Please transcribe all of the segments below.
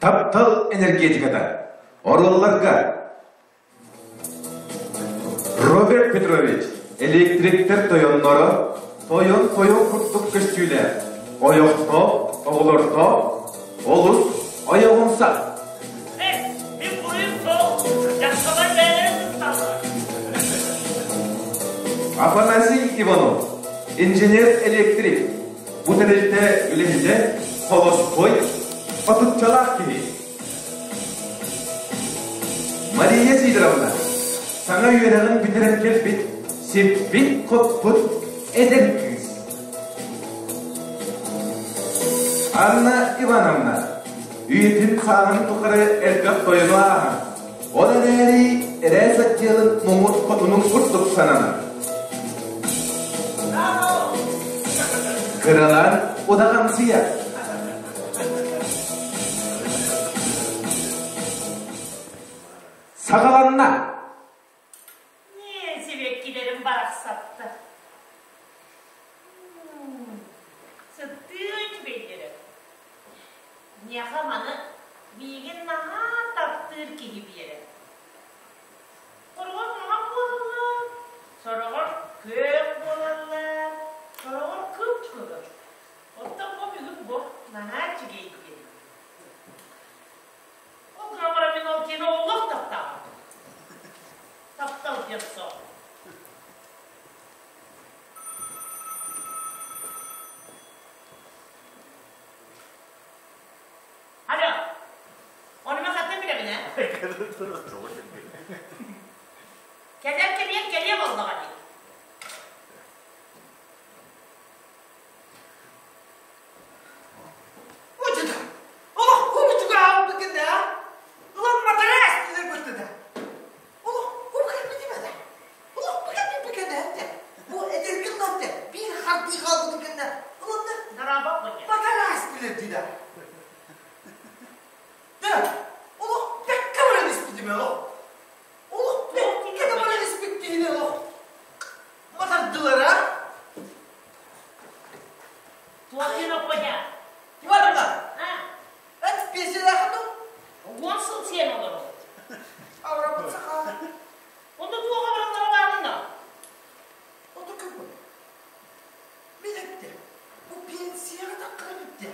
Таптал энергетиката. Оруолларга Роберт Петрович электриктэр тойонноро тойон тойон курдук көстүүлээх, ойохтоох, оҕолордоох, олус ойоҕумсах. Мин буруйум суох, дьахталар бэйэлэрин тутталлар. Афанасий Иванов, инженер-электрик, Бу тэрилтэ үлэһитэ холостуой, отуччалаах киһи. Мария Сидоровна саҥа үөрэҕин бүтэрэн кэлбит сиппит-хоппут эдэр кыыс. Анна Ивановна үйэтин сааһын тухары элбэх тойону ааһан, ол эрээри эрээс отделын муҥур хотунун курдук сананар. Кыралаан удаҕамсыйа. Саҕаланна. Сибэккилэрим барахсатта. Сыттыы үчүгэйдэрэ. Миэхэ маны миигин наһаа таптыыр киһи биэрэр. Сороҕор маҥан буолаллар, сороҕор күөх буолаллар, сороҕор кып-кыһыл. Оттон бу бүгүн бу наһаа үчүгэй диэн. Ол гынан баран мин ол киһини олох таптаабаппын. Таптал диэн суох. Алло, ону мен хаттан билэбин ээ? Кэлэр кэмиэн кэлиэ буоллаҕа дии. Удьута, олох кубучугаабыкын да, ылан матараас диир быттыда. Олох кубукар Олох быкан Бу эдэргин латте биир хардыы хаалбытын кэннэ ыланна матараас диир дии да. Да, олох бэккэ баран испитим олох. Олох бэккэ да баран испит киһини олох. Матардылар а? Туохтин оппоня? Ивановна, эн пенсиялаахын дуу? 10 сыл сиэн олоробут. Аврабыт саха. Онно туоха бараллара баарына? Ото көбү. Мин эттэ. Бу пенсияҕа таххара бүттэ.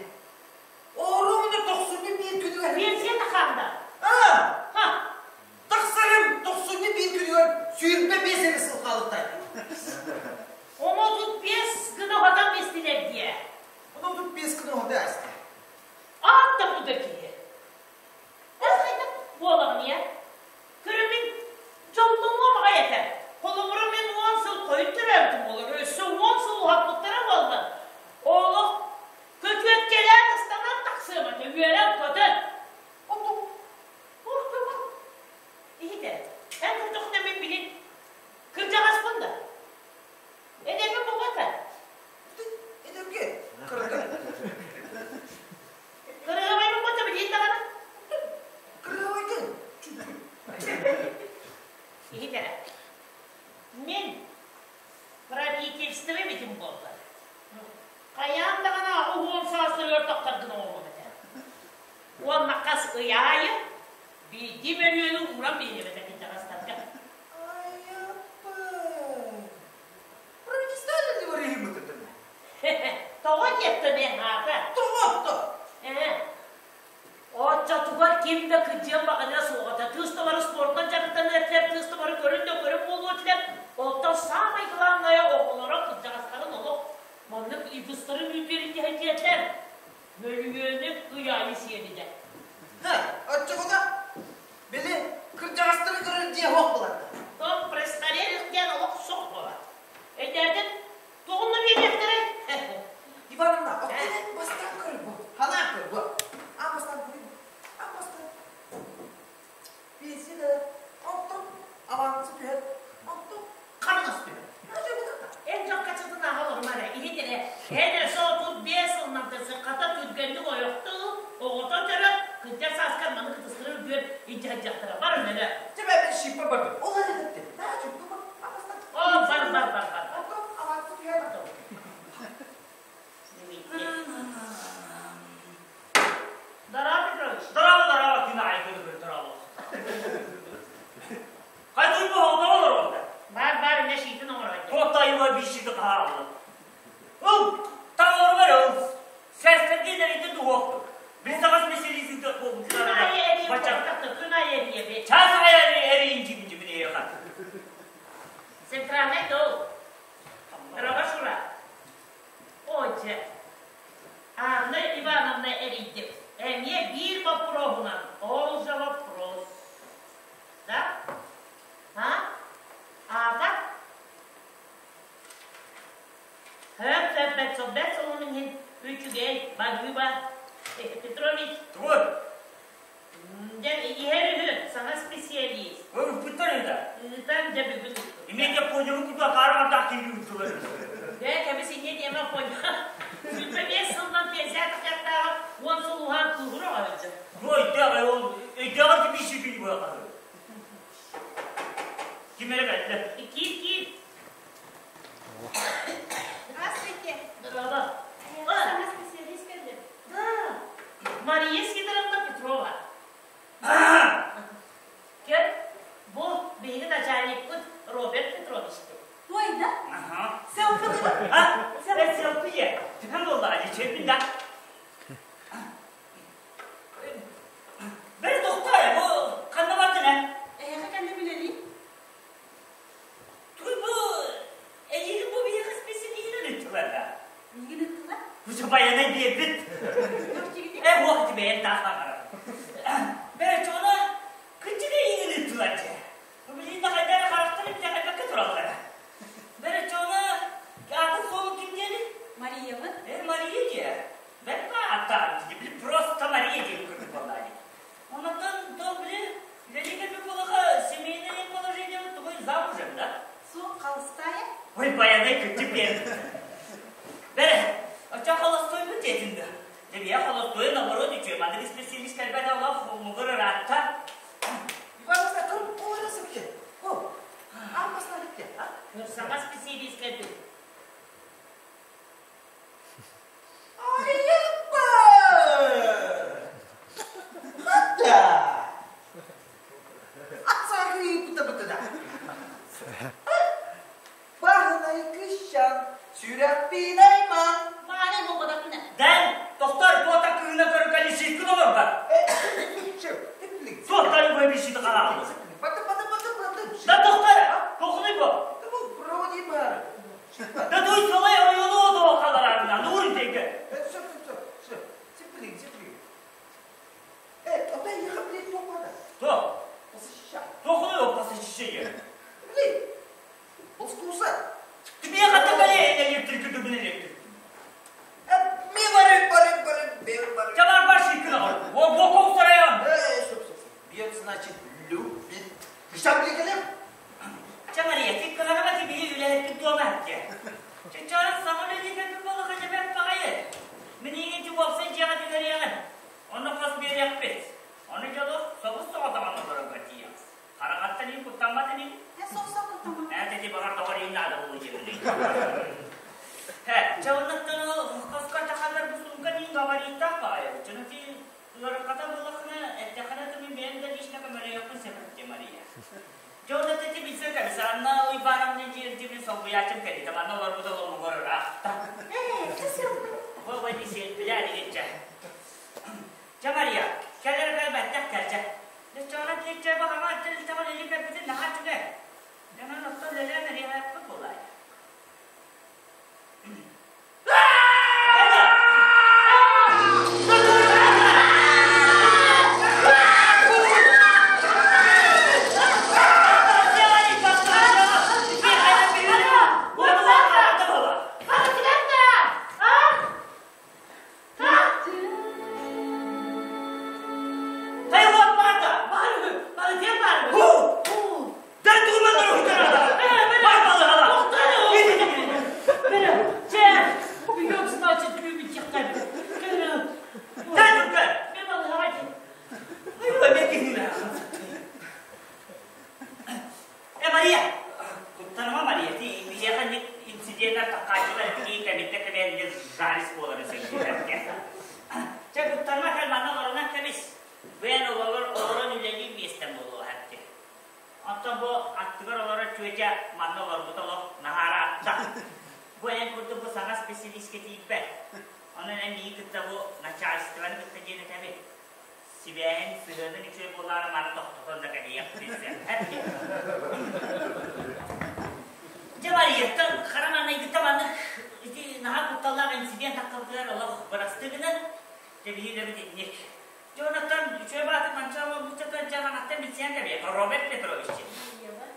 Оруобуна 91 күнүгэр. Пенсия тахаанда? Аа! Ха! Тахсарым 91 күнүгэр 25 эрэ сыл хаалыктай. Ону 35 гына хатан бистилэр диэ. Ону 35 гына хатан асты. Аат да бу да киһи. Ол хайдах буолаҕын ийэ? Көрөммүн дьоллонуом аҕай этэ. Холобура мин 10 сыл хойут төрөөбүтүм буолар, өссө 10 сыл уһаппыттара буоллар. Олох көтүөккэлээн ыстанан тахсыам этэ, үөрэн-көтөн. Онтум Туох Иһитэ, эн көрдөххүнэ мин билин кырдьаҕаспын да. Эдэрбин буолбата. Эдэргэ кырга. Кырыһабайбын буолта билин даҕаны. Кырыһабайгын. Иһит эрэ. Мин правительство эбитим буоллар. Хайаан даҕаны 80 саастарыгар тохторгун оҥоруом этэ. Уонна хас ый аайы биирдии мөлүйүөнү ууран биэриэм этэ кырдьаҕастарга. Айаппы. Правительство не варыймыт Тоҕо диэхтэн аата? Тоҕо? Оччотугар ким да кыдьыан баҕарыа суоҕа Тыыс товары спортан дьарыктаныа этилэр, тыыс товары көрүн да көрүн буолуо этилэр. Оттон самай главное оҕолоро кырдьаҕастарын олох маннык ибыстарын үүтүөрүн диһэтиэтилэр. Мөлүйүөнү ый аайы сиэбитэ. Ха, оччоҕуна били кырдьаҕастары көрөр дьиэ суох буолар. Дом престарелых диэн олох суох буолар. Өйдөөтүн, тугунна биэриэхтэрэй? Ивановна, оттон бастаан көр бу. Ханаан көр бу. Аан бастаан көрүн. Аан бастаан. Пенсия да, оттон авансы түһэр, оттон хамнас түһэр. Эн дьон хачытын аҕа олорума эрэ, иһит эрэ. Эн өссө 35 сылынан хата түргэнник ойохтуу, оҕото төрөт, кырдьар сааскар маны кытыстырыр үгүөр илдьэ сылдьахтара. Бар өнөрө. Чэ, мен шиппа бардым. Ол эрэ Наа, чупту бар. О, бар, бар, бар, бар. Оттон авансы түһэр. Здорово, Петрович. Здорово. Хөп, сөп, бэт сол, бэт солун иһин үчүгэй, баһыыба. Петрович. Тугу? Дьэ, иһэр үһү, саҥа специалист. Ыппыттар ыта. Ыытан, дьэ бүгүн ыыппыттар. Имиэкэ поньогу куту акаары бардаах киһи ыыттылар. Дьэ, кэбис инньэ диэмэ поньо. 25 сылынан пенсия тахсыахтааҕар 10 сыл уһаан кыыһыр оҕо сылдьар. Бу өйдөөх, ол өйдөөҕөр кими сүүрбүн буолар. Ким эрэ кэллэ. Киир, киир. Здравствуйте. Здорово. Саҥа специалист кэллим. Да. Мария Сидоровна Петрова. Көр, бу биһиги начальникпыт Роберт Петрович. Той да? Ага. Селфи А, селфи. Түһэн буоллаҕа дии, да. Бери тохтоо эрэ, бу ханна бардын эн? Эһиэхэ кэннэ билэлиим. Туй бу эйигин бу биһиэхэ специалиһинэн ыыттылар да? Миигин ыыттылар. Бу байанай биэрбит. Э, уох ити бэйэм таах баҕарар. Бэрэ чоно кырдьык эйигин ыыттылар дьэ. Бу билигин да хайда эрэ харахтарын итэҕэйбэккэ тураллара. Бэрэ чоно атын суолун ким диэний? Мариябын. Э, Мария диэ. Бэрт ааттаан дии, били просто Мария диэн курдук буоллаа дии. Онтон то били Великая Миколаха семейное положение тугуй замужем, да? Суох холостая. Ой, баянай кырдьык биэрбит. Бэрэ, оччо холостойбут диэтин да. Дьэ, я холостой, наоборот, үчүгэй. Маннык специалист кэлбэт олох мугур ыраатта. Ивановна, көр, олоросу бите. О, аан бастаан бите, а? Саҥа специалист кэлбит. Айыппа! Хата! Атсаахыйбыта-бытыда. Баһынай кыщан, сүрэхпин айман. Мааны буолбатахпына. Дэн, тохтор, буота кыына көрө калишиккин олорбат. Суоттары бу бишити хараалыс. Баты, баты, баты, баты. Да тохтор, тохнуй бу. Вроде бар. Да дуй солай ойону одо халарарына, нур деге. Сөп, сөп, сөп. Сиплин, сиплин. Э, опять я хаплин топада. То. Посеща. Тохнуй опасы чишеге. Блин. Бұл скуса. Тебе хатта электрик дүбүн электрик. Ми барып, барып, барып, бер барып. Чабар баш иккин О, боков сараян. Э, стоп, стоп, стоп. Бьет, значит, любит. Шапли келем. Ча Мария, ты кыһаныма ти биһи үлэһэппит дуома атте. Чачара саҥа үлэлиэхэ буолаха дьэбэт баҕайы. Мин иҥин уопсай дьиэҕэ түһэриэҕин. Онно хос биэриэхпит. Ону дьолу собус соҕотоҕон олорорго тиийэҕис. Хараҕаттан иин куттамматын ин. Э, соқ-соқ куттаммат. Ээ, тети баҕар доҕор иин наада буолуо дьиэбин. Хэ, чэ оннуттан ол хоско тахаллар бу сумка иин габариттаах баҕайы. Чону ти ыарырҕата буоллаххына, эттэххинэ тымын бэйэм да лично көмөлөйөхпүн сөп дии Мария. Дьэ онно тети билсэн кэбис, Анна Уйбааровна дьиэрдибин солбуйааччым кэллитэ, манна олорбут оломугар ыраахта. Э, Бу бу сиэлпилэ дигиччэ. Чэ Мария, кэлэр кэлбэттэх кэлчэ. Дьэ чоона киирчэ баҕаҕа аттылтаҕын или кэлбитин наһаа үчүгэй. Дьонон оттон үлэлээн эриэхэппит буолаай. Э, Мария! Куттаныма, Мария, ти биһиэхэ инциденнэр таххааччылар киин кэмиттэ кэмиэннэ жарис буолары сөбүлүүргэ. Чэ, куттаныма кэл манна олорунан кэбис. Бэйэн олорор олорон үлэлиир миэстэм буолуо хатты. Оттон бу аттыгар олорор чүөчэ манна олорбут олох наһаараатта. Бу эн курдук бу саҥа специалистка тиийбэт. Онон эн миигин кытта бу начальствоны кытта диэн этэбин. Сибээһин, сыһыанын үчүгэй буоллаҕына маны тохтотон да кэбиһиэх Дьэ Марияттан хара маҥнайгыта маннык ити наһаа кутталлаах инцидент таххыбытыгар олох бырастыы гынан дьэ биһиги үлэбит итинник. Дьэ онуттан үчүгэй баатыр манчаал буолбуччата дьэ хаҥаттан билсиһэн кэбиһиэх Роберт Петрович диэн.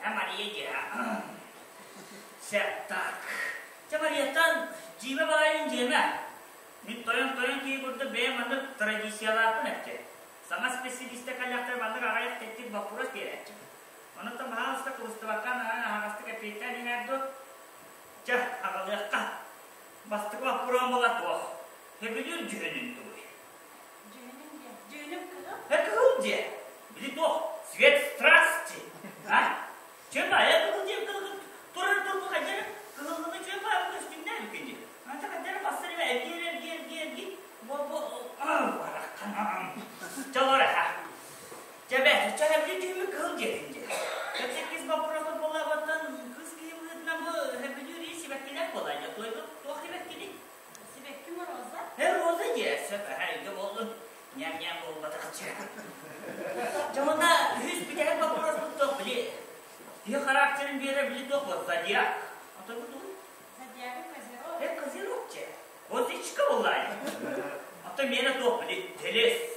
А Мария дьэ. Сэ так. Дьэ Марияттан Дьиибэ баҕайын дьиэмэ. Мин тойон-тойон киһи курдук бэйэм маннык традициялаахпын эпчэ. Саҥа специалистэ кэллэхтэр маннык аҕыйах тэттик боппуруос биэрээччибин. Онон баһаалыста кыбыстыбакка наһаа аһаҕастык эппиэттээн иһээр дуо? Чэ, аҕалыахха. Бастакы боппуруом була туох? Сөбүлүүр дьүһүнүн тугуй? Дьүһүнүм диэн. Дьүһүнүм кыһыл. Э, кыһыл дьиэ. Били туох? Свет страсти. А? Чүөп айа кыһыл диэн кыһыл турар турбу хайдары кыһыллыны чүөп айа көстүннэ эбикин Anta хайдары бастар эбэ эргиэр эргиэр эргиэр эргиэр бу бу барахханам чолор аха Дьэ бээ, чэ эбили дьүһүмү кыһыл диэтин дьэ. Кэпсэккис боппуруоса буолаабыттан кыыс киһи быһыытынан бу сөбүлүүр ии сибэккилэр буолаа дьэ. Туойбут туох сибэккини? Сибэкким роза. Э, роза дьэ, сөп, эһэ, үйгэ буоллун. Ньэм-ньэм буолбатах дьэ. Дьэ уонна үһүс бүтэһик боппуруоспут туох били киһи характерын биэрэр били туох буол зодиак. Отой бу тугуй? Зодиагы козерог. Э, козерог дьэ. Козичка буоллаа. Отой миэнэ туох били телес.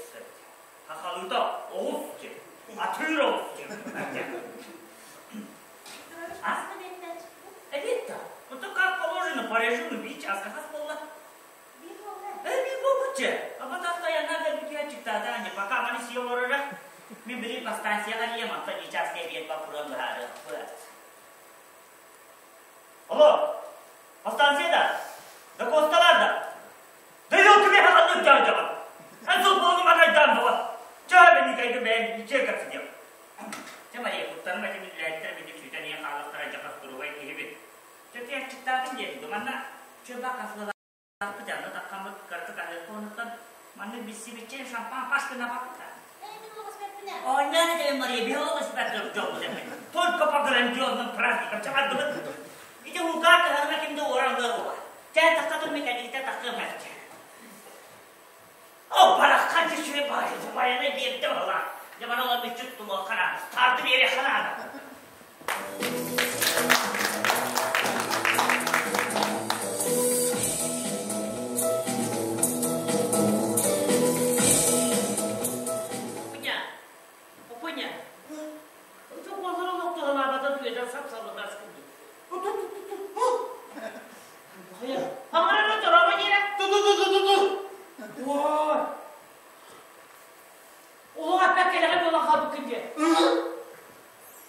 Сахалыыта оҕус диэн, атыыр оҕус диэн. Хас эбиэттэн чыкпыт? Эбиэт да. Это как положено, по режиму биир чааска хас буолла? Биир буолла. Э, биир буолбут дьэ. Абатаста янаа кэлбит чыктаата ани, пока маны сие олороро. Мин били по станцияҕа тиийэм, онтон ии чааска эбиэт баппуруон быһаарыахпыт. Алло, по станция да? Да Косталар да? Да елки мен ханнык дьаһайдаҕын. Эн сылбылыгым анайдаан була. Чаа бэникайга бэйэм ичиэ кэпсэтиэм. Чэ Мария, куттарым этим үлэһиттэр бити сүтэн ийэ хааллахтара дьахас туругай киһибит. Чэ тиэхчиттаатын диэти манна чөба хаслалаахпыт аны таххаммыт кыраты аһыахха онуттан маннык биссибиччэн шампан паш гына баппыта. Оонньоон этэ Мария, биһи олох испэт дьолбут эппит. Только по грандиозным праздникам чаҕардыбыт. Ити хукаа кыһалыма ким да уоран ылыа буола. Чэ, тахха меканикта таххыам эччэ. О, бараххан чүчүө байаны биэрдэ бала. Дьэ бара ола мүччүт тулуохха наада. Тарды биэриэххэ наада. Опуня, Опуня, Туох олохтоһолаабатын үөдэн сап-саллыгас курдук. Хаҥарана дорога диэрэ. Уой! Олох аппак кэлэҕэ буолан хаалбыккын диэ.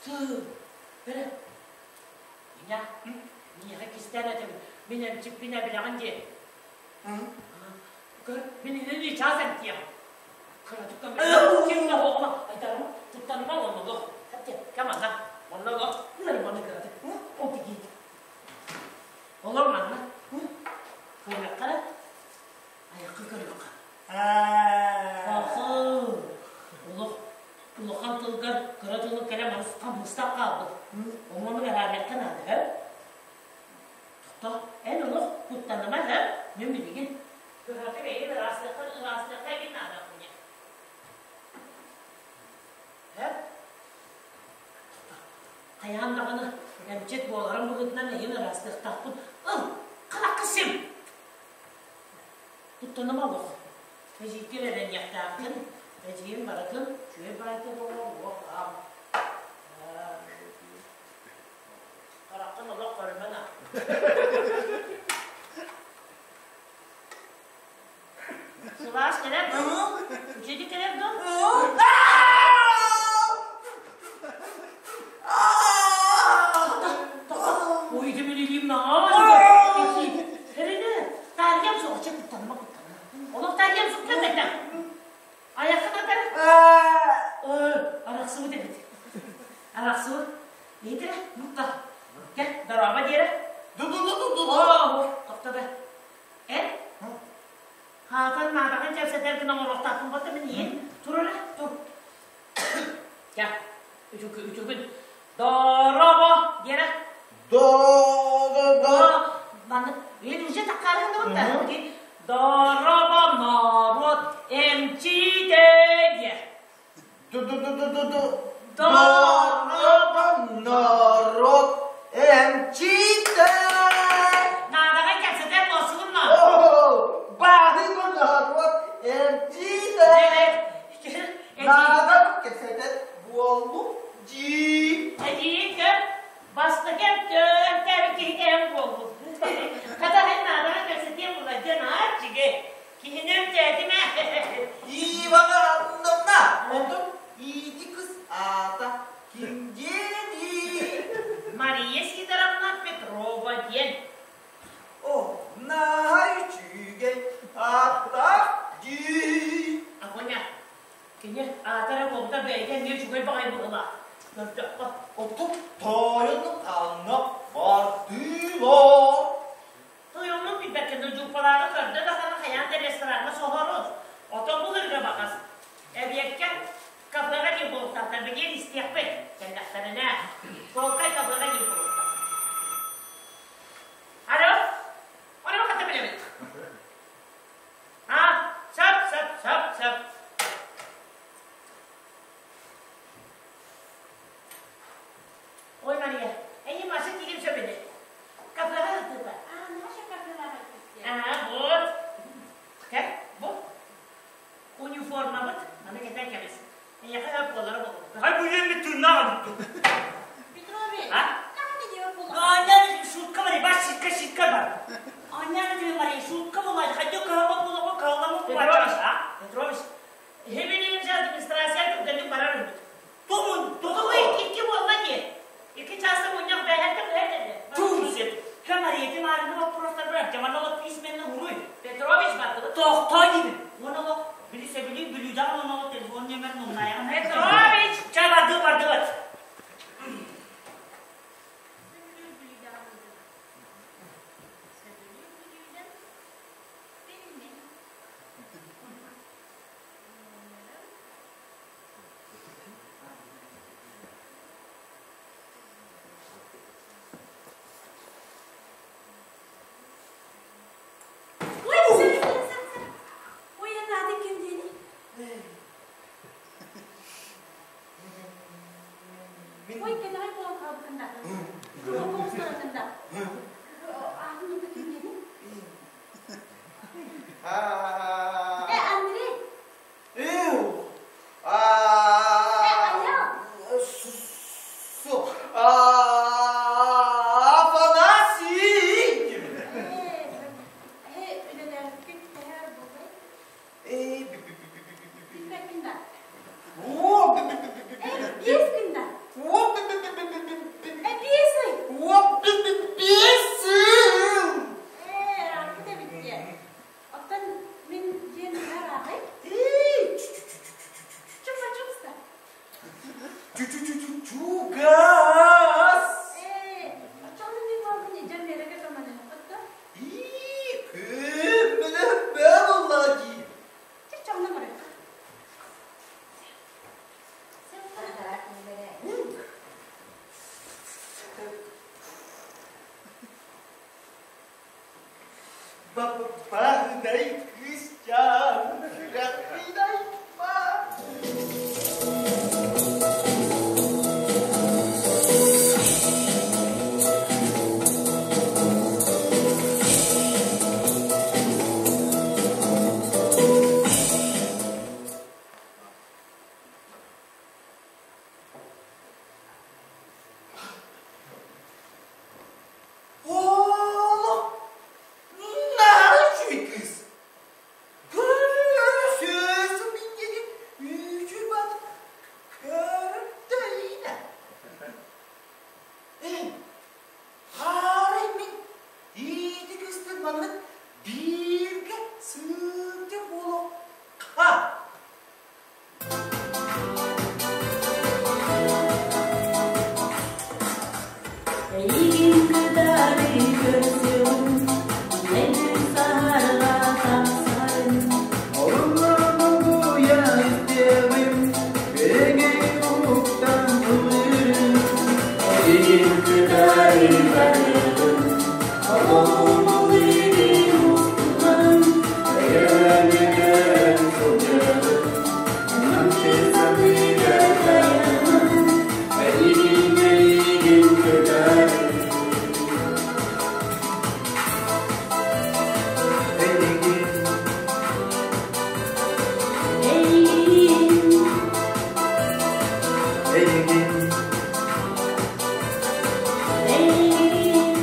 Тыы, бэрэ. Меня, миэхэ кистээн этэбин. Мин эмчиппин эбилэҕин диэ. Көр, мин инини чаас эмтиэҕим. Ким да оҕома айтарым туттаныма онно кэм анна онно кылары манна кыраты ол тигиит олор манна көрүөххэ айахха көрүөххэ олох улахан тылгар кыра тылы кэлэ хамыстах хаалбыт омону эһээриэххэ наада тохто эн олох куттаныма һэ мен билигин Кыһаты бэйи ыраастыахха ыраастыахха эбит наада хуйня. Һэ? Хайаан даҕаны эмчит буоларым быһыытынан эйин ыраастыахтаахпын. Ыл, халакка сим! Туттаныма олох. Эдьиийгэр эрэниэхтээххин, эдьиийим барытын үчүгэй баайга буолуо уох аам. Хараххын олох көрүмэн а. Сылаас кэлэр дуо? Үчүгэй кэлэр дуо? Ой, билилиим наҕаа. Эрine, таарыйам суох, чэ куттаныма куттаныма. Олох таарыйам суох кэлбэтэ. Айаххын атар. Арахсыбыт эбит. Арахсыбыт. Иһитирэ, мукка. Кэл, дорообо диэрэ. Ду-ду-ду-ду-ду. Тохто да. Эн? Хаатан наадаҕын кэпсэтэр гына оҥоруохтаахпын батта мин иһин. Тур эрэ, тур. Кэ, үтүгүн, үтүгүн. Дорообо диэрэ. До-до-до. Маннык, мен уже таккарыгын да бутта. Дорообо норуот эмчитэ диэ. Ду-ду-ду-ду-ду. Дорообо норуот эмчитэ. Наадаҕа кэпсэтэр буолсугун но. Баһыыба норуот эмчитэ. Наада кэпсэтэр буоллум дии. Эдьиий көр, бастакы эмтээбит киһи кэлэн буолбут. Хата эн наадаҕа кэпсэтэр. Онтон тойонум ханна бардылар? Тойоммун билбэккэ дьууппалааҕы көрдө даҕаны хайаан да рестораҥҥа соһорун. Отон булырга баҕас. Эбиэккэ кафеҕа диэн буолуохтаахтар, билиэн истиэхпит. Кэллэхтэринэ. Чуолкай кафеҕа диэн буолуохтаах. Алло, ону хата билэбит. А, сөп, сөп, сөп, сөп. Ой, Мария, эйи Маша тиийэн сөп ини. Кафеҕа ыытыыта. А, наша кафелаҕа Аа, вот. Кэл, бу. Униформабыт. Аны кэтэн кэбис. Эйиэхэ өп буолара буолуо. Хай бу үөммүт тыыннаах эбит. Петрович, А? как ты его Аня, шутка Мария, бас шутка, шутка бар. Аня, Мария, шутка була, хотел калама була, калама була. Петрович, Петрович, хебелиин администрация түргэнник барар үһүбүт. Тумун, Тугу икки буолла дии. Икки чааса мунньах бэһэртэ бэһэртэ. Тум сеп. Мария, ты марина вопростар бар, жаманала письменно хуруй. Петрович бардыбыт. Тохтой диби. Оноло, били себили бүлүдән оноло телефон номерин умнаян. Петрович! Чай барды барды. Сөбүлүүр бүлүүдэ аҕалбытым. Сөбүлүүр бүлүүдэм пельмень. Номерым Ой, сөп, сөп, сөп, сөп. Ой, эн аатыҥ ким диэний? Мин Ой, кэлэҕэй буолан хаалбытын да. Куруһуок оҕустаратын да. Аатын ылбыт ким диэний? А, Э, Андрей! Эу! Э, А, Аял! Су. Афанасий! Э, э, үлэлээбиккин тэһэр буолбай? Э, Билбэппин да. О, Э, биэс күн да. О, Э, биэс ый. О, 5 сыл! Э, ырааппыт эбит диэ. Оттон мин дьиэм ыраахай. Эй, Чупа-чупста. Чугас! Э, оччоҕуна мин буолбун дьон үөрэгэ көмөлөһөххүт да? И, көмөлөһө буолла дии. Чочоҕуна барыахха. Баһынай кыысчаан, сүрэхпин айма. Ооло, наһаа үчүгэй кыыс. Көрөр минньиги үчүгэй баҕайытык көрөр Эй, хаарай мин ити кыыстыын маннык бииргэ сылдьар буолуохха. Эйигин кытары көрсүөҕүм, маҥнайгы саһарҕа тахсарын. Оруннан истиэҕим, күөрэгэй уһуктан ыллыырын. Эйигин кытары барыаҕым, олуҥ устунан, өйөөн-өйөөн сылдьыаҕым. Намчы санныга тайанан, эйигин, эйигин кытары. Эйигин, Эйигин, эйигин, эйигин.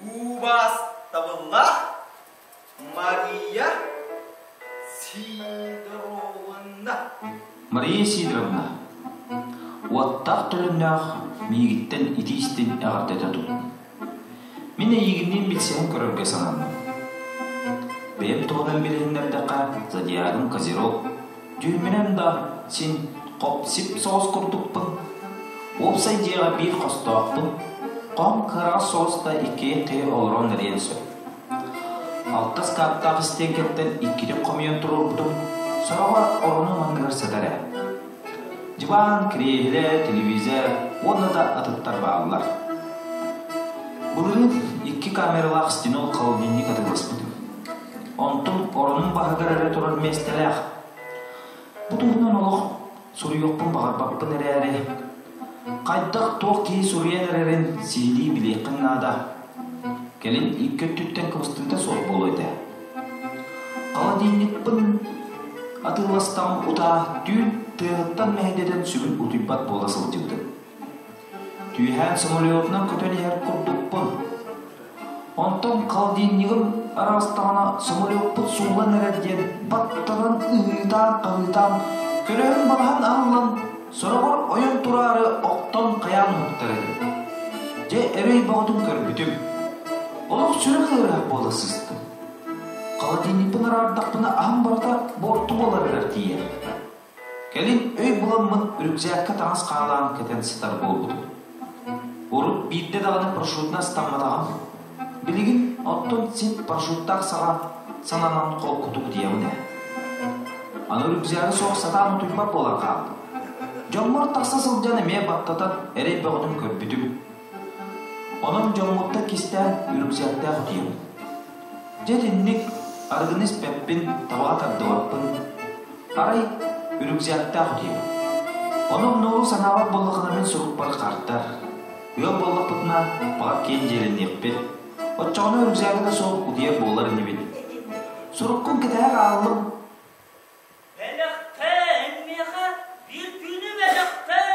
Убаастабыллаах Мария Сидоровна. Мария Сидоровна, уоттаах төлөннөөх миигиттэн итии-истиҥ эҕэрдэтэ тут. Мин эйигинниин билсиһэн көрөргө сананным. Бэйэм туһунан билиһиннэрдэххэ, зодиагым Козерог, дьүһүммүнэн да син хоп-сип соҕус курдукпун. Уопсай дьиэҕэ биир хостоохпун, хоһум кыараҕас соҕус да иккиэн киһи олорон эриэн сөп. Алта ыскааптаах истиэҥкэттэн иккитин хомуйан туруорбутум, сороҕор оронум анныгар сытар ээ. Дьыбаан, кириэһилэ, телевизор уонна да атыттар бааллар. Былырыын икки камералаах стенол холодильник атыыласпытым. Онтум оронум баһыгар эрэ турар миэстэлээх. Бу туһунан олох суруйуохпун баҕарбаппын эрээри, хайдах-туох киһи суруйан эрэрин сиһилии билиэххин наада. Кэлин икки өттүттэн кыбыстыыта суох буолуо этэ. Холодильникпын атыыластаҕым утаа түүн тыаһыттан мэһэйдэтэн сүгүн утуйбат буола сылдьыбытым. Түүһээн самолетунан көтөн иһэр курдукпун. Онтон холодильнигым араастаҕына самолеппут сууллан эрэр диэн баттанан ыһыытаан-хаһыытаан, көлөһүн-балаһан аһыллан, сороҕор ойон тураары охтон хайаан уһуктар этим. Дьэ, эрэй бөҕөтүн көрбүтүм. Олох сүрэх ыарыһах буола сыстым. Холодильникпын араардахпына аһым барыта буорту буоларыгар тиийэр. Кэлин өй буламмын рюкзакка таҥас хаалаан кэтэн сытар буолбутум. Урут биирдэ даҕаны парашютунан ыстамматаҕым. Билигин оттон син парашюттаах саҕа сананан холкутук утуйабын ээ. Аны рюкзагы суох сатаан утуйбат буолан хааллым. Дьоммор тахса сылдьан эмиэ баттатан эрэй бөҕөтүн көрбүтүм. Онон дьоммуттан кистээн рюкзактаах утуйабын. Дьэ итинник арыгыны испэппин, табаҕа тардыбаппын. Арай үрүкзээктээх утуйабын. Ону умнуору санаабат буоллаххына мин сурукпар хардар. Ыал буоллахпытына, баҕар киэн дьиэлэниэхпит. Оччоҕуна үрүкзээгэ да суох утуйар буолар инибин. Суруккун кэтэһэ хааллым. Бэлэхтээ эн миэхэ биир түүнү бэлэхтээ,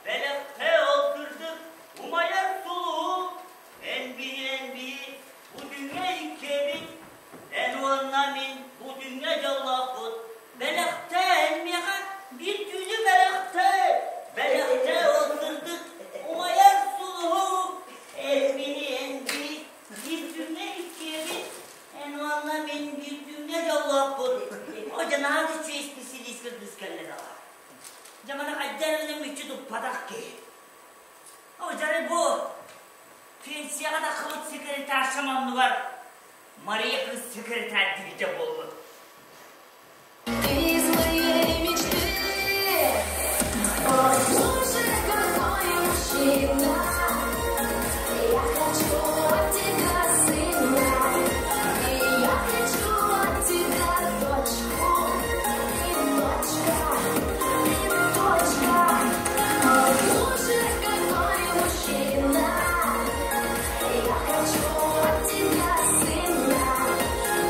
бэлэхтээ ол кырдьык умайар сулуһу, эн биһи эн биһи бу күҥҥэ иккиэбит, эн уонна мин бу күҥҥэ дьоллоохпут, бэлэхтээ эн миэхэ биир түүнү бэлэхтээ, бэлэхтээ ол сырдык умайар сулуһу, эн биһи эн биһи биир күҥҥэ иккиэбит, эн уонна мин биир күҥҥэ дьоллоохпут. О, дьанаһа үчүгэй исписэлиискэ кыыс кэллэ даҕа. Дьэ маны хайдах эрэ мүччү туппатах киһи. О, дьары бу пенсияҕа таххыбыт секретаршам оннугар Мария кыыс секретарь диэбитэ буолбут. Ты из моей мечты. О, слушай, какой мужчина. Я хочу от тебя сына. И я хочу от тебя дочку. И дочка, и дочка. О, слушай, какой мужчина. Я хочу от тебя сына.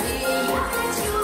И я хочу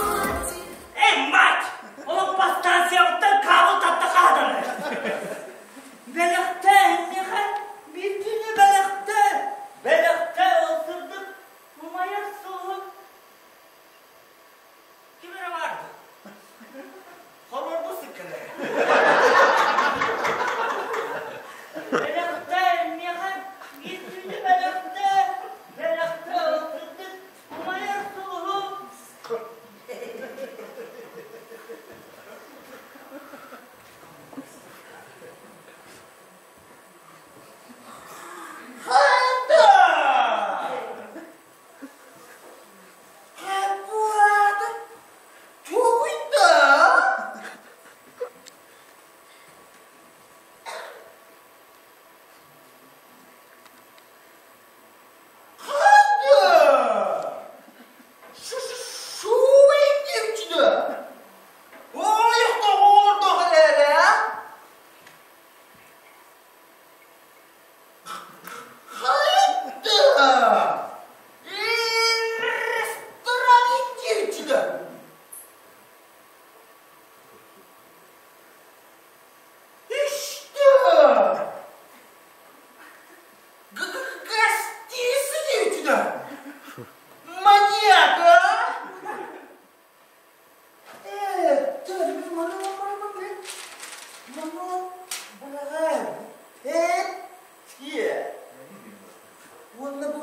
Уонна бу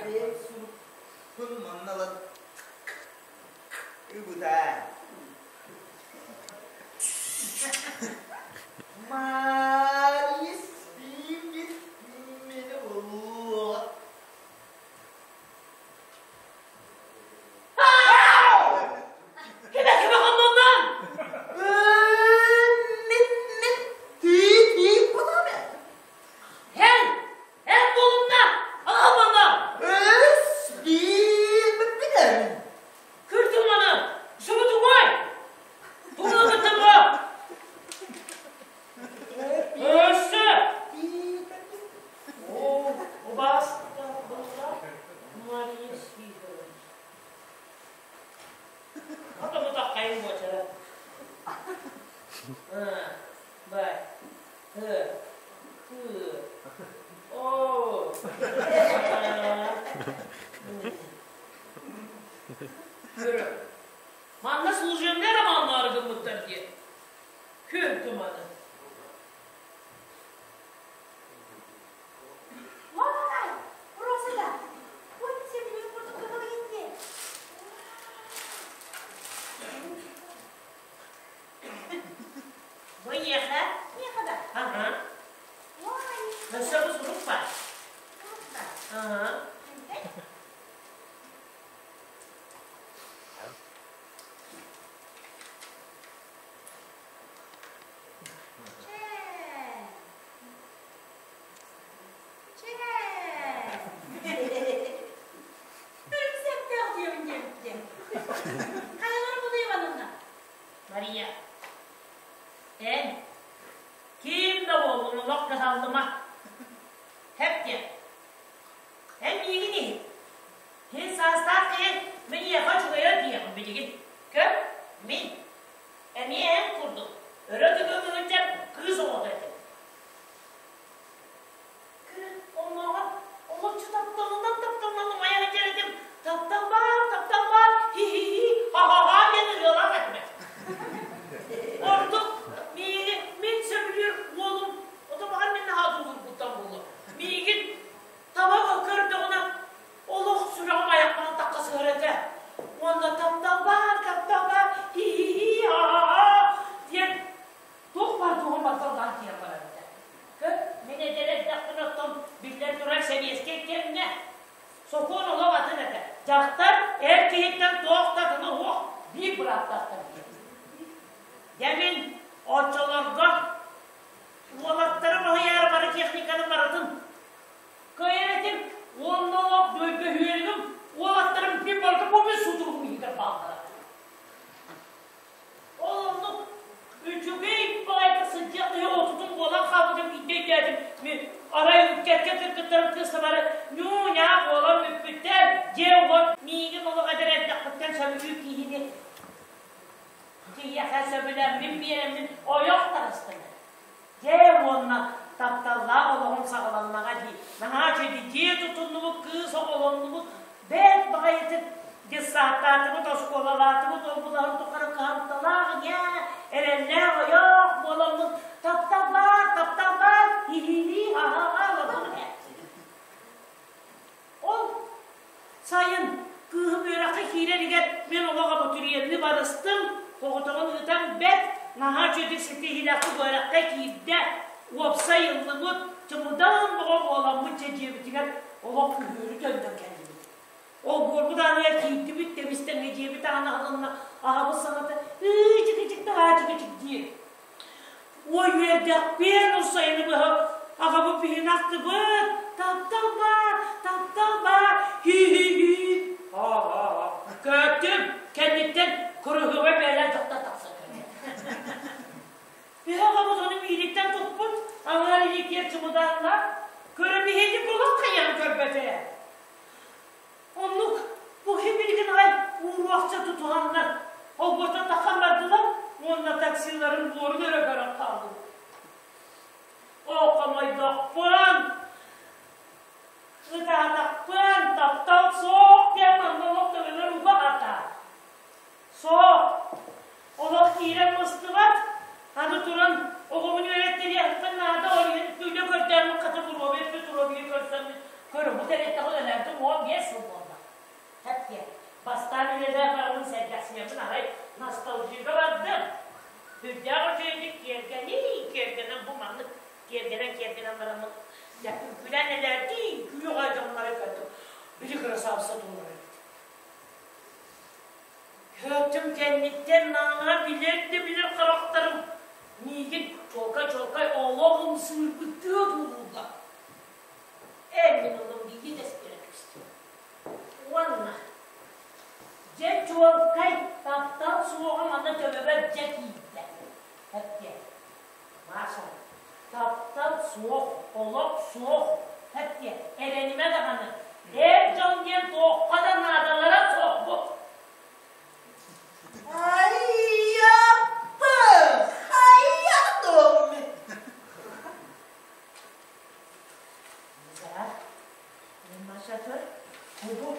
бэйэм сурукпун манна ылан ыбыта. Марис биир мени булуоҕа. Кимэ кимэ хонноннон? Мин мин тиит буолам Эн, эн буолумна, аҕа мана. Өс биир билем. Күрдүм маны, субутугой. Тугулабыттым Өссө. О, убаастабыллаах Мария Сидоровна. Ата бутаххайын буочара. Б, Х, Х, О, Көрө. Манна служебный романнары гыммыттар диye. Күн туманы. Vay! Burası da. Bu sebebini kurduk kafalı gitti. Бу эйиэхэ? Миэхэ да. Аһа. Vay! Өссө бу сурук баар. Сурук да. Аһа. Чэ. Чэ. Өрүксэптээх диэбин диэбиттэ. Хайалары буду Ивановна? Мария, эн ким да буоллун олох кыһаллыма. Хэп диэн. Эн миигин иһит. Һин саастаах киһи мин ийэхэ үчүгэйэ диэҕим билигин. Көр, мин эмиэ эн курдук өрө тыгыҥҥыһыттан кыыс оҕото этим. Көрөн оннооҕор олоччу тапталынан тапталынан умайан этэр этим. Таптал баар, таптал баар, хи-хи-хи, ха-ха-ха диэн ырыалаах этим. Ордук миигин мин сөбүлүүр уолум, ото баҕар мин наһаа тулуурбуттан буолуо. Миигин таба көрдөҕүнэ олох сүрэҕим айахпынан тахха сыһар этэ. Уонна таптал баар, таптал баар, хи-хи-хи, ха-ха-ха диэн туох баар туоҕун батталлаан тиийэн барар этэ. Көр, мин эдэр эрдэхпинэ оттон биллэн турар сэбиэскэй кэмҥэ сокуон олох атын этэ. Дьахтар эр киһиттэн туох да атына суох биир бырааптаахтар диэн. Дьэ мин оччолорго уолаттары баһыйаары бары техниканы барытын кыайар этим уонна олох бөһүөлүгүм уолаттарым мин барыта бу мин судуругум иһигэр бааллара. Ол оннук үчүгэй баҕайытык сылдьыах киһи отутун буолан хаалбытым биирдэ өйдөөтүм. Мин арай кэккэ кыргыттарым кыыстабары ньуу-ньаа буолан бүппүттэр, дьиэ-уот миигин олох эдэр эрдэхпиттэн сөбүлүүр киһини киһиэхэ сөбүлэммин биэрэммин ойох таҕыстым. Дьэ уонна тапталлаах олоҕум саҕаланнаҕа дии. Наһаа үчүгэй дьиэ тутуннубут, кыыс оҕолоннубут, бэрт баҕайытык детсадтаатыбыт, оскуолалаатыбыт, ол-буларын тухары кыһамталаах ийэ, эрэллээх ойох буоламмыт таптал баар, таптал баар, хи-хи-хи, ха-ха-ха олордум ээ. Ол сайын кыыһым үөрэххэ киирэригэр мин олох абитуриенныы барыстым, оҕотоҕун ыытан бэрт, наһаа үчүгэйдик ситиһиилээхтик үөрэххэ киирдэ, уопсай ыллыбыт, чымыдаан бөҕө буоламмыт дьэ дьиэбитигэр олох күһүөрү төннөн кэллибит. Олбуорбут ааныгар киирдибит, тэбис-тэҥҥэ дьиэбит аана аһылынна, аҕабыт саҥата ыы чик-чик таһаа чик-чик диир. Ой үөрдэхпиэн ол сайыны быһа аҕабыт биһини ахтыбыт, таптал баар, таптал баар, хи-хи-хи. Ха-ха-ха. Көттүм, кэнниттэн кырыһыба бэйэлээх дьахтар тахсан кэллэ. Биһи аҕабыт ону миириттэн туппут, аҥаар илиитигэр чымыдааннаах, көрө биһиги кулак хайаан көрбөтө. Оннук бу билигин аҕай ууруохча тутуһаннар, олбуорта таххан бардылар уонна таксиларын буорун өрө көрөн хааллыбыт. Оо, хомойдохпун, ытаатахпын, таптал суох диэн манна олох төбөбөр уга хатаа. Суох, олох киирэн мустубат, аны туран оҕобун үөрэттэриэхпин наада, ол иһин үлэ көрдүү. 15 сыл буолла. Хэппиэ. Бастаан үлэлээх барабын сэргэхсийэбин арай ностальгига бардым. Үрдээх үчүгэйдик киэргэнии, киэргэнэн бу маннык киэргэнэн-киэргэнэн бараммын дьэ үҥкүүлээн элээрдии үҥкүү аҕай дьоннору көрдүм. Били кырасаабыса туолар эбит. Көрдүм кэнниттэн наана билэр да билэр харахтарым миигин чуолкай-чуолкай олох ымсыырбыттыы одуулууллар. Эн мин онон биирдэ дэспэрэ түстүм. Уонна дьэ чуолкай таптал суоҕа манна төбөбөр дьэ киирдэ. Эттэ. Маша, таптал суох, олох суох. Эттэ, эрэнимэ даҕаны. Эр дьон диэн туохха да наадалара суох бу. Айаппы! Хайа домми! Да, Маша көр, бу бу.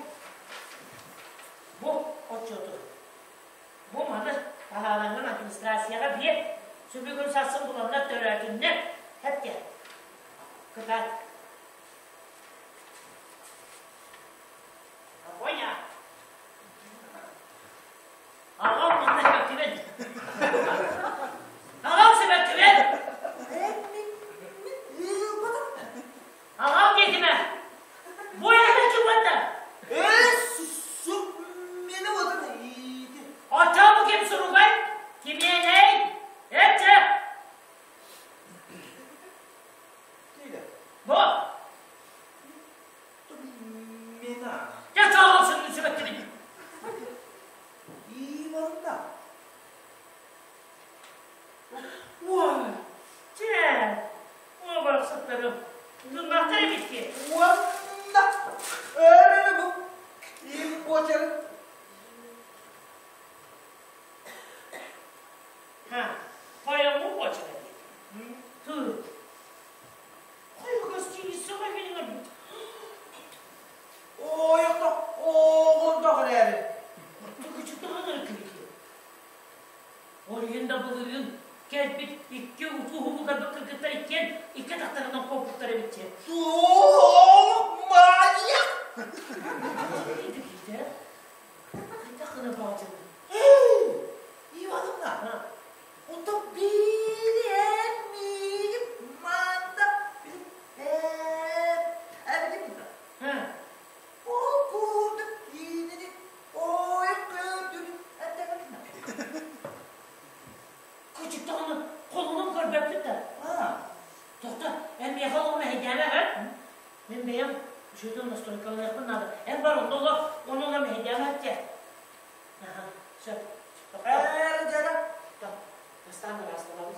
Бу отчету. Бу маны таһаараҥҥын администрацияҕа биэр. Сүбүгүн сарсын буланнар төрөөтүннэр. Эптэ. Кытаат. Афоня. Аҕам манна сибэккибин. Аҕам сибэккибин. Аҕам диэтимэ. Бу эһэ чугунна. Э, суп мени отun иити. Оччоо бу ким суругай? Кимиэнэй? Эччэ. Бу. Мена. Дьэ чоҕол сүннү сибэккибин. Иванна. Уой, чэ, уо барахсаттарым, туннахтар эбикки. Уонна өрө бу им буочары. Ха, тойоҥу буочары. Тыы. Хой гостиницаҕа кэлиҥ Ойохто оҕонтох эрээри. Тукучуттаҕын кирики. Ол иһин да былырыын кэлбит икки утуу кыргыттар кыргыттар иккиэн икки атахтарынан куоппуттар эбит диэн. Суох, маньяк! Хайдах гына баҕадьыны? Эй, Ивановна, онтон биири эн миигин манна эбитим Ол курдук киинини ойох көтүрүн эттэҕинэ. Кучуктаҕына холунун көрбөппүт да. Тохто, эн миэхэ олох мэһэйдээмэ эр. Мин бэйэм үчүгэйдик настройкаланыахпын наада. Эн бар онно олох, онно олох мэһэйдээмэ эттэ. Аха, сөп. Эр дьара. Бастаан ыраасталабыт.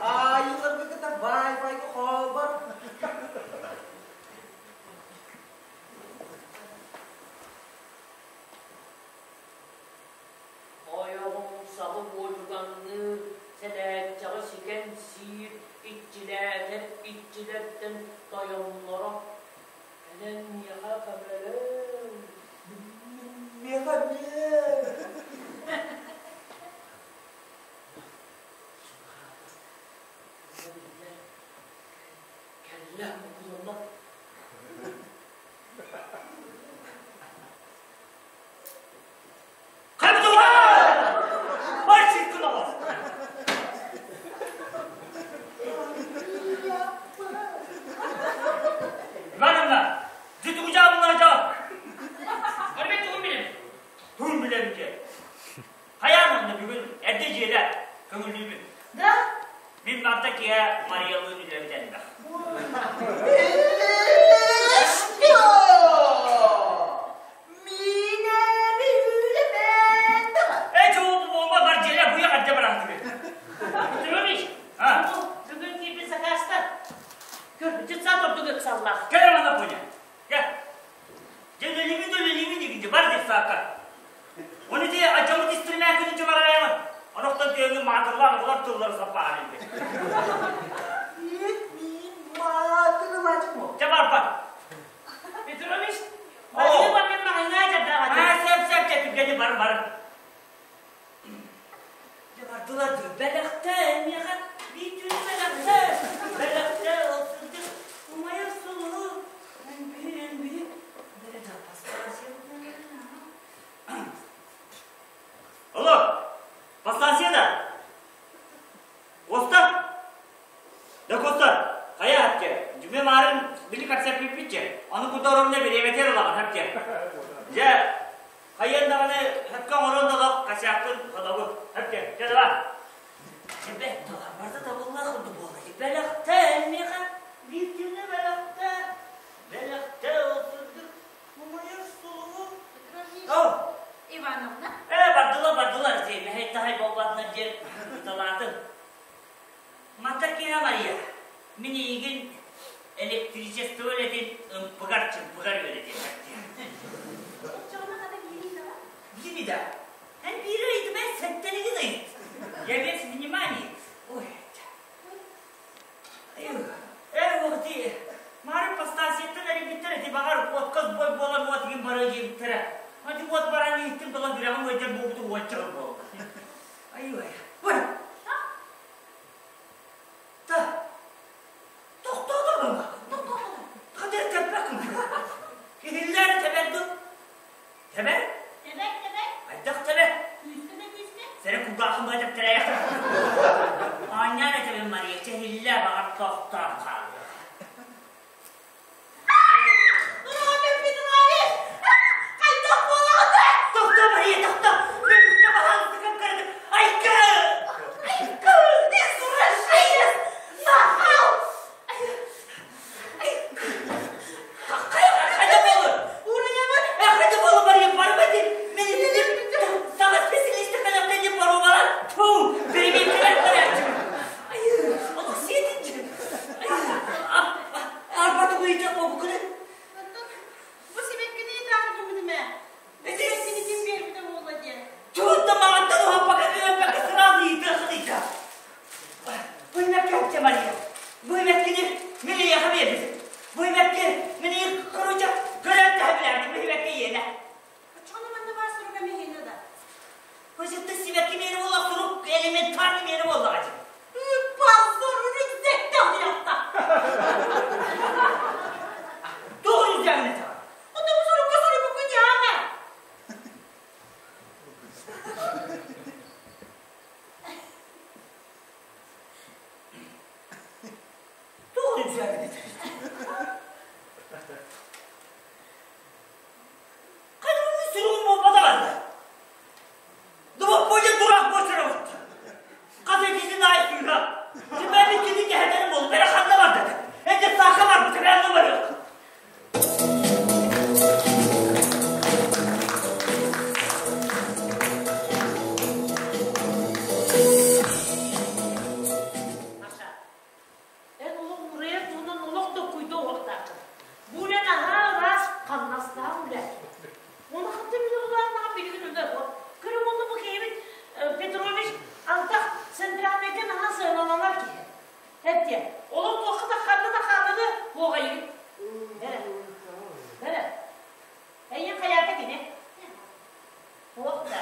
Айыларга кытта вай-вайга холбор. Ойоҕум сабы уодьуганныыр, сэлээччэҕи сигэн сиир, иччилээтэр иччилэртэн тойонноро кэлэн миэхэ көмөлөй. Миэхэ эмиэ. Кэллэ букулунна. Ивановна, дьүтүгү-дьаабыллаажа. Арбет тугун билем. Тугун билем диye. Хайаан онно бүгүн эрдэ дьиэлэ көҥүллүүбүн. Да? Мин манта киһэ Мариялыын үлэбит элбэх. Ээ, чуу, буолба бар дьиэлэ буйа эрдэ бараһытыгы. Петрович, бүгүн киирбит сакаастар. Көр, детсад ордук ыксаллаах. Кэл манна поня. Кэл. Дьэ үлэлиибин да үлэлиибин диигин бар детсадка. Оны те ачамыт истримээкини чымараайамын. Онохтон тыаҥы маатырлаан оҕолор тыллары саппаһан илбит. Дьэ барбат. Петрович, барыба мен маҕаҥҥа дьардаҕа. Аа, сөп, сөп, чэ, түргэни бар, бар. Дьэ бардылар бэлэхтэ, миэхэ биир түүн бэлэхтэ, бэлэхтэ, ол сылдьып умайар сулуһу, эн биһи, эн биһи, бэрэ даа. Дьүмү маарын били концерт бүппүтчэ. Ону куда оромна бириэмэтигэр ылаҕын хэпке. Дьэ, хайыан даҕаны хэпке оҥорон да олох косяккын ходобу. Хэпке, чэ давай. Тебе барда табыллах курдук буолла. Бэлэхтэ миэхэ биир күнү бэлэхтэ. Бэлэхтэ отурдук умайар сулуһу. О! Ивановна. Э, бардылар, бардылар, дии, мэһэй таһай буолбатынар диэн ыталаатын. Мантан киһи Мария, мин эйигин электричество үлэтин ымпыгар-чымпыгар үөрэтиэххэ диэн. Оччоҕуна хата биирий да? Биири да. Эн биири ыйытыма, сэттэлигин ыйыт. Я весь внимание. Ой, Эр уохти, Мары постасияттан эрийбиттэр эти баҕар уоткас бой буолан уот игин барыа диэбиттэрэ. Ати уот баран иһиттим тула сүрэҕим ыалдьар буолбуту уонча буолла. Ай-ой. Ой! Та. Тохтоотоҕуҥ. Хадыр тэппэккин. Иһиллээр тэбэр дуу? Тэбэр? Тэбэр, тэбэр. Айдах тэбэр. Күүскэ да күүскэ. Сэрэ кулгааххын быа тэптэрээйэх. Оонньоон этэбин Мария, чэ иһиллээ баҕар тохтоон хаалыа. Роберт Петрович! Хайдах буолаҕыт? Тохтоо, Мария, тохтоо! Мин баһаалыста кып-кыратык Айка! Айка! Ты сумасшедший! Нахал! Хайда буолу? Уурайабын! Хайда буолу, Мария, барба дии! Мен саҥа специалист кэлэхтэн диэн боруобалаан, тьфу, переменкэлэр барааччыбын. Ай, олох сиэтин Арба тугу ыйытыах буолбуккуну? Бу сибэккини ыытаахпын ээ. Сибэккини ким биэрбитэ буолла диэн. Тугунта маҕантан уһаппака ыаппакка сразу ыйытыаххын ыйта. Бу имэккэ Мария. Бу имэккини мин эйиэхэ биэрбитим. Бу имэкки мин короче көрөөт таһа билээбитим. Бу имэкки иэнэ. Оччоҕуна манна баар суруга миһинэ да. Хочетта сибэкки миэнэ буолла сурук элементарный миэнэ буоллаҕа дии. Позор рюкзакта уйатта. Туох рюкзагын этэ? Ота бу сурукка суруйбуккун яаҕа. Туох рюкзагын этэ? Хайдах суругум буолбатаҕа? Дубоппуйа дурак буочарабыт. Хас этиитин аайы сыыһа. Симэбит кини кэһэтэрин буолуп, эрэ ханна барда? Эдэ саака барбыт, эрэ барыах. Маша, эн олох мурайар туһунан олох да куйда уохтааххын. Бу үлэ наһаа ыраас, хамнастаах үлэ. Оны ханта билэ улааннаҕа билигин үлэ Көрүҥ онно бу киһибит Петрович антах центральныйга наһаа сыаналанар киһи. Эттиэ, олох туохха да ханна да хааланы буоҕайыгын. Бэрэ. Бэрэ. Эйиэн хайаата кини? Туох да.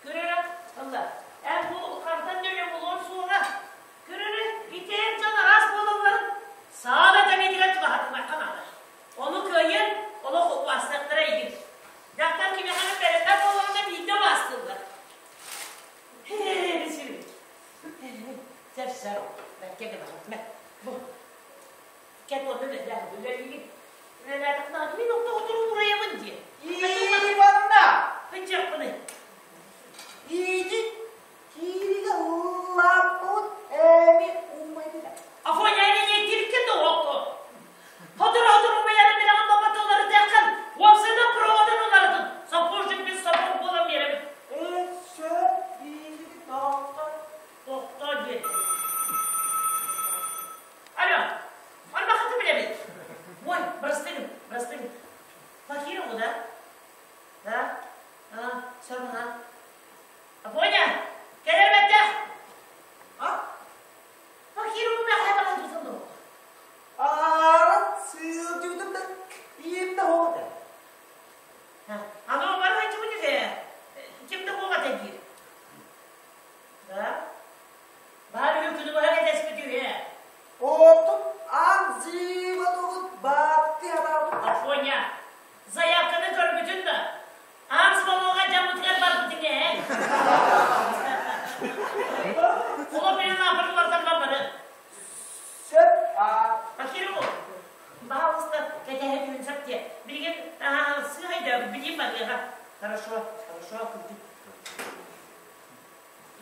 Көрөрө ылла. Эн бу хантан нөлө булуон суоҕа. Көрөрө итиэн дьон араас буолалларын саала кэмитигэр чугаһатымахха наада. Ону кыайан олох убаастыахтара игин. Дьахтар кимиэхэ эмэ бэриллэр буоллаҕына биирдэ убаастыыллар. Сэр сэр, бэркэ гынаҕын. Бу кэт уонна үлэлээх үлэлиигин. Үлэлээтэххинэ мин онто отуру уурайабын диэ. Иванна! Кынчыахпыный. Иити кииригэ ыллааппыт эми умайбыта. Афоня электрикке тоҕокко. Хотур-хотур умайары билэҕин баппат уларытыаххын, уопсайынан проводын уларытын, соппуожник мин соппуок буолан биэрэбин. Э, сөп, биириги тохто. Тохто диэн. Алло, Арбахаты билэбит. Ой, простыгын, простыгын. По Кирову, да? Да? А, все равно. Афоня! Кэтэһэ түһүн сөп диэ. Билигин сыыһайда билим барыаҕа. Хорошо, хорошо, кырдьык.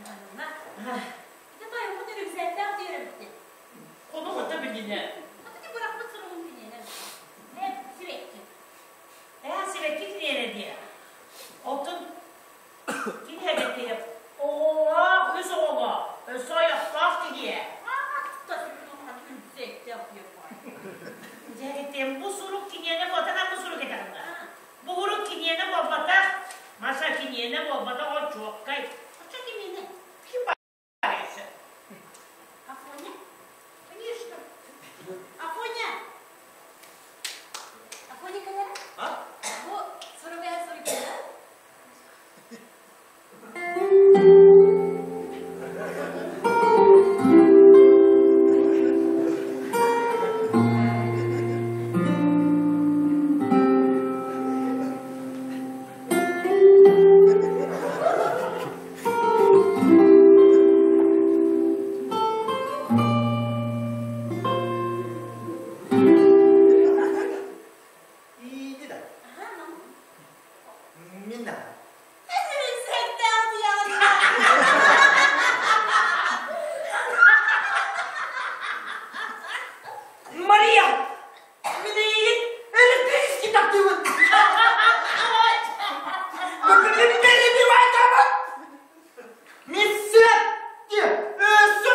Ивановна, ити тойоммут үрүксээттээх диэрэбит. Хону хото билинэ. Аты бырахпыт суругун киниэнэ. Ээ, сибэкки. Ээ, сибэкки киниэнэ диэ. Оттон кини эбэтиэ оҕолоох, үс оҕолоох, өссө ойохтоох киһиэ. Дьэ, бу сурук киниэнэ буолбатах, бу сурук этэҕин Бу сурук киниэнэ буолбатах, Маша киниэнэ буолбатах, ол чуоккай. Оччо кимиэнэ? Ким баарыйсы? Афоня? Конечно. Афоня! Афоня кэлэрэ? А? Бу сурук эһэ суруйбута? Иди да. Мина. Мария! Мин электрический таптыыбын! Миссетти өссө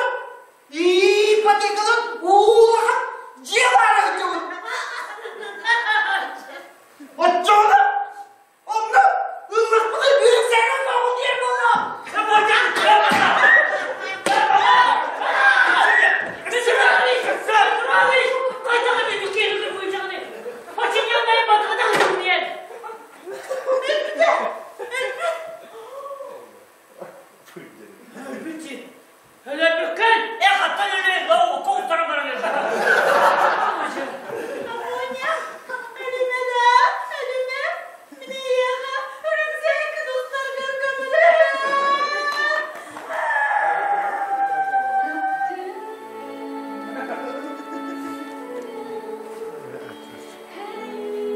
ипотекалан улахан дьиэ баара сылдьабын. Оччоҕуна Онно ыллахпына үрүксээҕэ тоҕу диэн буолла. Өлөрбүккүн! Э, хаттан өлөрөн, коуттаран баран Афоня, өлүмэ өлүмэ, мин эйиэхэ үрүксээккин устаргар көмөлөһө!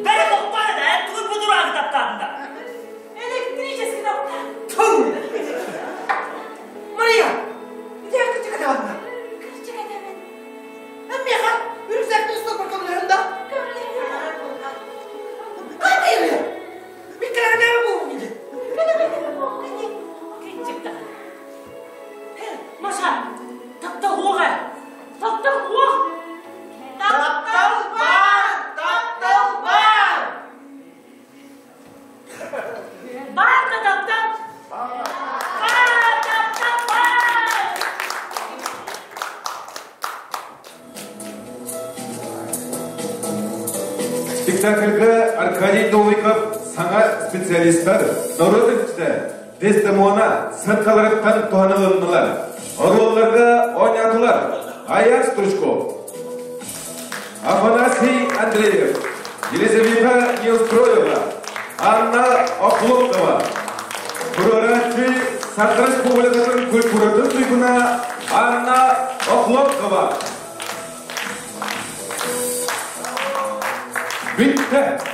Бәрі тоқтады да, түгін бұ дурагы таптадың да. Электрический таптаа. Мария, ити кырдьык этэҕин Кырдьык этэбин. Миэхэ үрүксээккин устарбар көмөлөһөн да. Көмөлөһө. Қандай Мин кэлэрэ буолуҥ дии. Кырдьык да. Маша, таптал уоҕа! Таптал уох! Таптал бар! Таптал бар! Бар да таптал! Бар таптал бар! Спектакльга Аркадий Новиков саҥа специалистар, норуот үксэ Дездемона сыркаларыттан туһанылыннылар. Оруолларга оонньоотулар Аян Стручков, Афанасий Андреев, Елизавета Неустроева, Анна Охлопкова, Туруорааччы Саха Республикатын культуратын туйгуна Анна Охлопкова. Бүттэ!